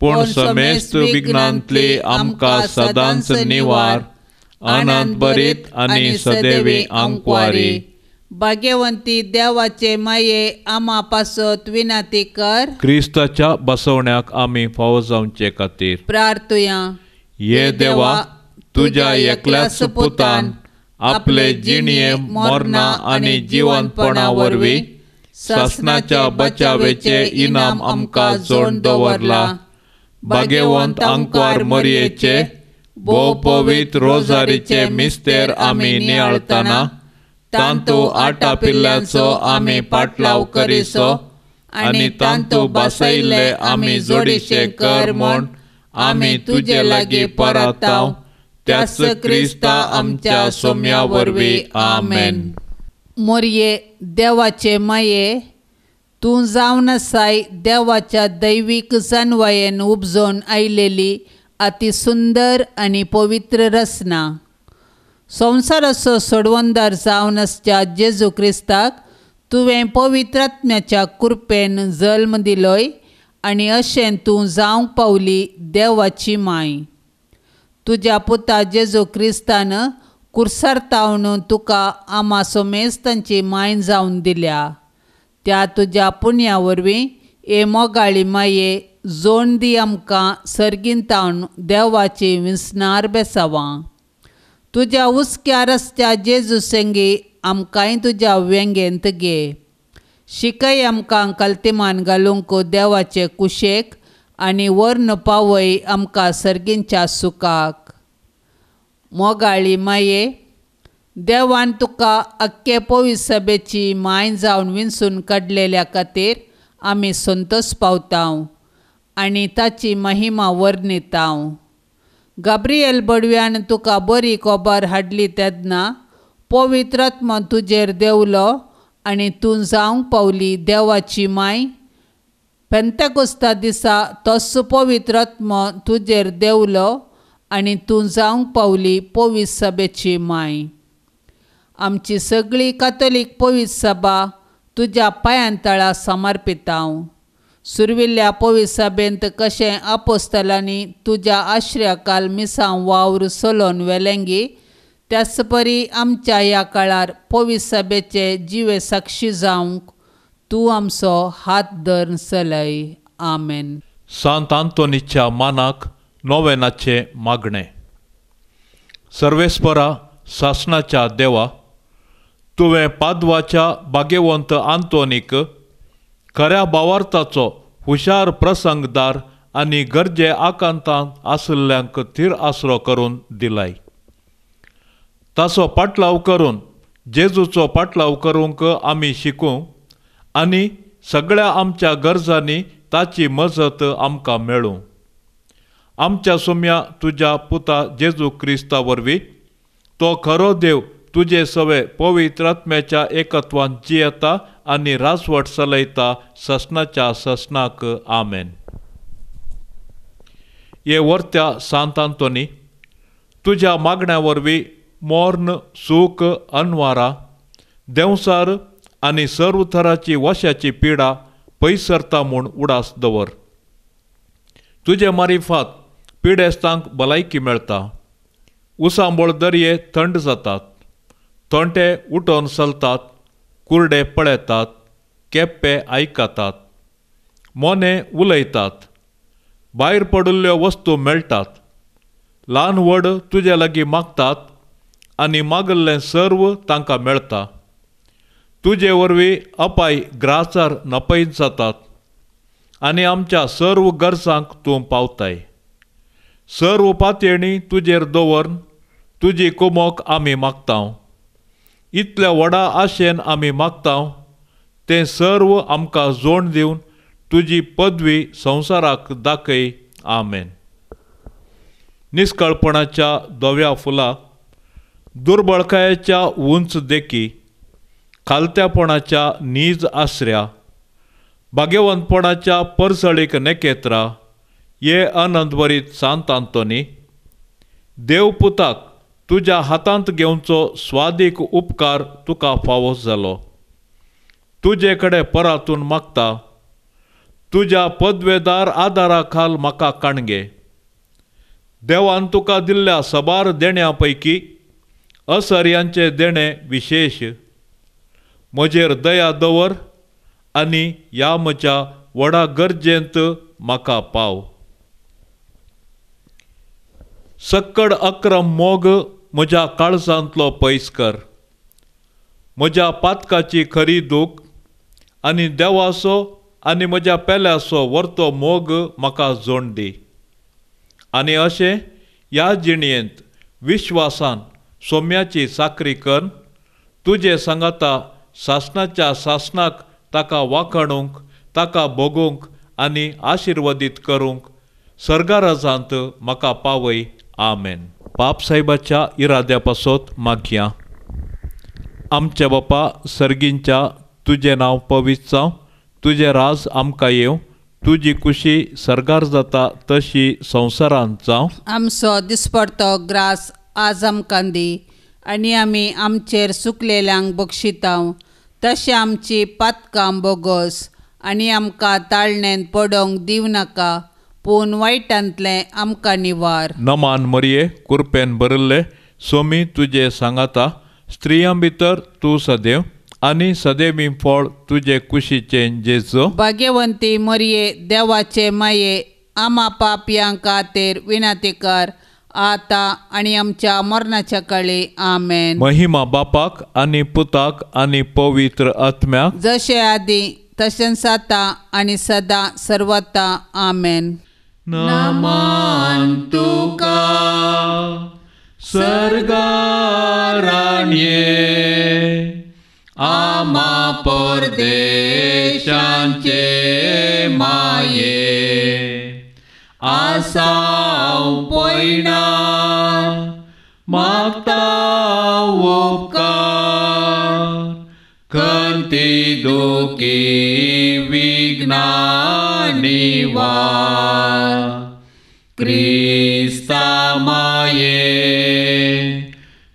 पूण समेस्त विघ्नांतली आमकां सदांच निवार आनंद बरीत आनी सदैवी आंकवारी. भाग्यवंती देवाचे माये आमा पासत विनंती कर. क्रिस्ताच्या बसवण्याक आमी फावो जावचे खातीर प्रार्थुया. ये देवा, तुज्या एकल्याच पुतान आपले जिणये मरणा आनी जिवनपणा वरवीं सासणाच्या बचावेचे इनाम आमकां जोड दवरला. भाग्यवंत आंकवार मरयेचे भोव पवित्र रोजारीचे मिस्तेर आमी नियाळतना तांतू आटापिल्ल्याचो आमी पाटलाव करिसो आनी तांतू बसयल्ले आमी जोडीशे कर म्हूण आमी तुजे लागीं परताव त्याच क्रिस्ता आमच्या सोम्या वरवीं. आमेन. मोरये देवाचे माये, तूं जावन आसाय देवाच्या दैवीक जानवायेन उपजोवन आयलेली अति सुंदर आनी पवित्र रचना. संवसाराचो सोडवणदार जावन आसच्या जेजू क्रिस्ताक तुवें पवित्र आत्म्याच्या कृपेन जल्म दिलोय आनी अशें तूं जावंक पावली देवाची माय. तुज्या पुता जेजू क्रिस्तान कुर्सार तावन तुका आमा सोमेस्तांची माय जावन दिल्या. त्या तुज्या पुण्या वरवीं हे मोगाळी माये जोड दी आमकां सर्गीन तावन देवाची विसनार बेसावां. तुज्या हुस्क्या रस्त्या जेजू संगी आमकांय तुज्या वेंगेंत घे. शिकय आमकां कल्तिमान घालूंक देवाचे कुशेक आनी वर्ण पावय आमकां सर्गींच्या सुखाक. मोगाळी माये, देवान तुका अख्खे पवित्र सभेची माय जावन विंचून काडलेल्या खातीर आमी संतोश पावताव आनी ताची महिमा वर्णिताव. गाब्रियल बडव्यान तुका बरी खबर हाडली तेन्ना पवित्र आत्मो तुजेर देंवलो आनी तूं जावंक पावली देवाची माय. पेंतेकोस्ता दिसा तोच पवित्र आत्मो तुजेर देंवलो आनी तूं जावंक पावली पवित्र सभेची माय. आमची सगळी कातोलीक पवित्र सभा तुज्या पांयां तळा समर्पिताव. सुरविल्ल्या पवित्र सभेंत कशें आपोस्तलांनी तुज्या आश्रयाकाल मिसां वावर चलोवन वेलेंगी त्याच परी आमच्या ह्या काळार पवित्र सभेचे जिवे साक्षी जावंक तूं आमचो हात धरून चलय. आमेन. सांत आंतोनीच्या मानाक नोवेनाचें मागणें. सर्वेस्परा सासणाच्या देवा, तुवें पादवाच्या भाग्यवंत आंतोनीक खऱ्या भावार्थाचो हुशार प्रसंगदार आनी गरजे आकांतान आशिल्ल्यांक थीर आसरो करून दिलाय. ताचो पाटलाव करून जेजूचो पाटलाव करूंक आमी शिकूं आनी सगळ्या आमच्या गरजांनी ताची मजत आमकां मेळूं. आमच्या सोम्या तुज्या पुता जेजू क्रिस्ता वरवीं तो खरो देव तुजे सवे पवित्र आत्म्याच्या एकत्वान जियेता आनी राजवट चलयता ससनाच्या ससनाक. आमेन. हे वर्त्या सांत आंतोनी, तुज्या मागण्या वरवीं मोर्न सूख अनवारा देंवसार आनी सर्व थराची वशाची पिडा पयसरता म्हूण उडास दवर. तुजे मारिफात पिडेस्तांक भलायकी मेळटा, उसांबळ दर्ये थंड जातात, तोंटे उठोवन चलतात, कुर्डे पळयतात, केप्पे आयकतात, मोने उलयतात, भायर पडिल्ल्यो वस्तू मेळटात, ल्हान व्हड तुजे लागीं मागतात आनी मागिल्लें सर्व तांकां मेळटा. तुजे वरवीं अपाय ग्रासार नपयत जातात आनी आमच्या सर्व गरजांक तूं पावताय. सर्व पातयेणी तुजेर दवरून तुजी कुमोक आमी मागताव. इतल्या व्हडा आशेन आमी मागताव तें सर्व आमकां जोड दिवन तुजी पदवी संवसाराक दाखय. आमेन. निस्कळपणाच्या धव्या फुलां, दुर्बळकायेच्या उंच देखी, खालत्यापणाच्या नीज आसऱ्या, भाग्यवंतपणाच्या परसळीक नेकेत्रा, हे आनंदभरीत सांत आंतोनी, देवपुताक तुज्या हातांत घेवचो स्वादीक उपकार तुका फावो जालो. तुजे कडेन परातून मागता, तुज्या पदवेदार आदारा खाल म्हाका काणगे. देवान तुका दिल्ल्या सबार देण्या पैकी असर्यांचें देणें विशेश. म्हजेर दया दवर आनी ह्या म्हज्या व्हडा गरजेंत म्हाका पाव. सक्कड अक्रम मोग म्हज्या काळजांतलो पयस कर. म्हज्या पातकाची खरी दूख आनी देवाचो आनी म्हज्या पेल्याचो वर्तो मोग म्हाका जोड दी आनी अशें ह्या जिणयेंत विश्वासान सोम्याची चाकरी कर तुजे सांगाता सासणाच्या सासणाक ताका वाखाणूंक, ताका भोगूंक आनी आशिर्वादीत करूंक सर्गाराजांत म्हाका पावय. आमेन. बाप साहेबाच्या इराद्या पासत मागया. आमच्या बापा सर्गींच्या, तुजें नांव पवित्र जावं, तुजें राज आमकां येवं, तुजी कुशी सर्गार जाता तशी संवसारांत जावं. आमचो दिसपडतो ग्रास आज आमकां दी आनी आमी आमचेर सुकलेल्यांक बक्षितांव तशें आमची पातकां बोगोस आनी आमकां ताळणेंत पडोंक दिवं नाका पूण वायटांतलें आमकां निवार. नमान मरये, कुरपेन भरिल्ले सोमी तुजे सांगाता, स्त्रियां भितर तूं सदैव आनी सदैवी फळ तुजे कुशीचें जेजू. भाग्यवंती मरये, देवाचे माये, आमा पापयां खातीर विनंती कर आतां आनी आमच्या मरणाच्या काळी. आमेन. महिमा बापाक आनी पुताक आनी पवित्र आत्म्याक, जशें आदी तशेंच आतां आनी सदां सर्वता. आमेन. नमान तुका सर्गाराणये, आमा परदेशांचे माये, आसाव पयणा मागता उपकार, खंती दुखी विघ्ना निवार, क्रिस्ता माये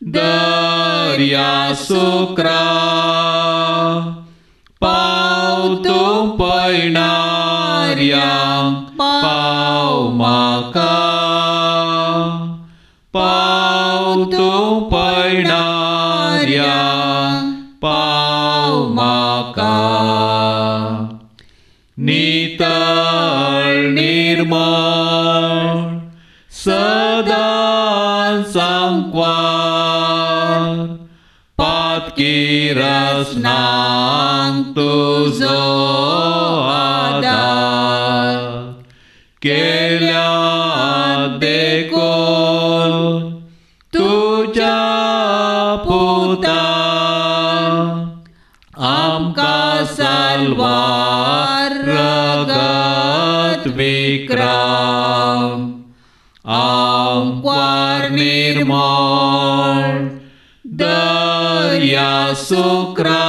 दर्या सुक्रा, पाव तूं पयणार्यांक पाव म्हाका, पाव तूं पयणार्यांक पाव म्हाका. नितळ निर्मळ सदां सांकवार, पातकी रसनांक तुजो आदार, केल्या देखून तुज्या पुता आमकां साल्वार रगत विक्रम, आंकवार निर्मळ दर्या सुक्रा,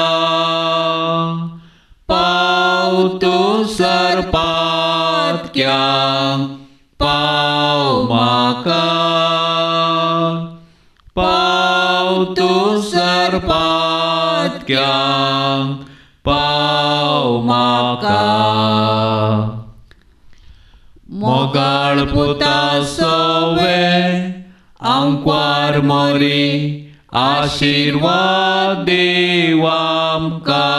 पाव तूं सरपातक्यांक पाव म्हाका, पाव तूं सरपातक्यांक पाव म्हाका. मोगाळ पुता सोवे आंकवार मोरी, आशिर्वाद देव आमकां.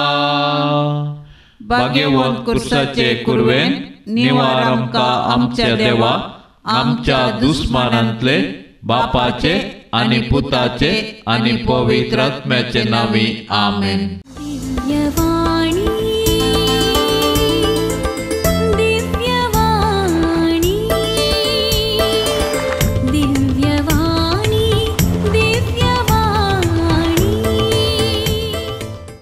भाग्यवंत कुर्साचे कुरवेन निवार आमकां आमच्या देवा, आमच्या दुस्मानांतले बापाचे आनी पुताचे आनी पवित्र आत्म्याचे नांवी. आमेन.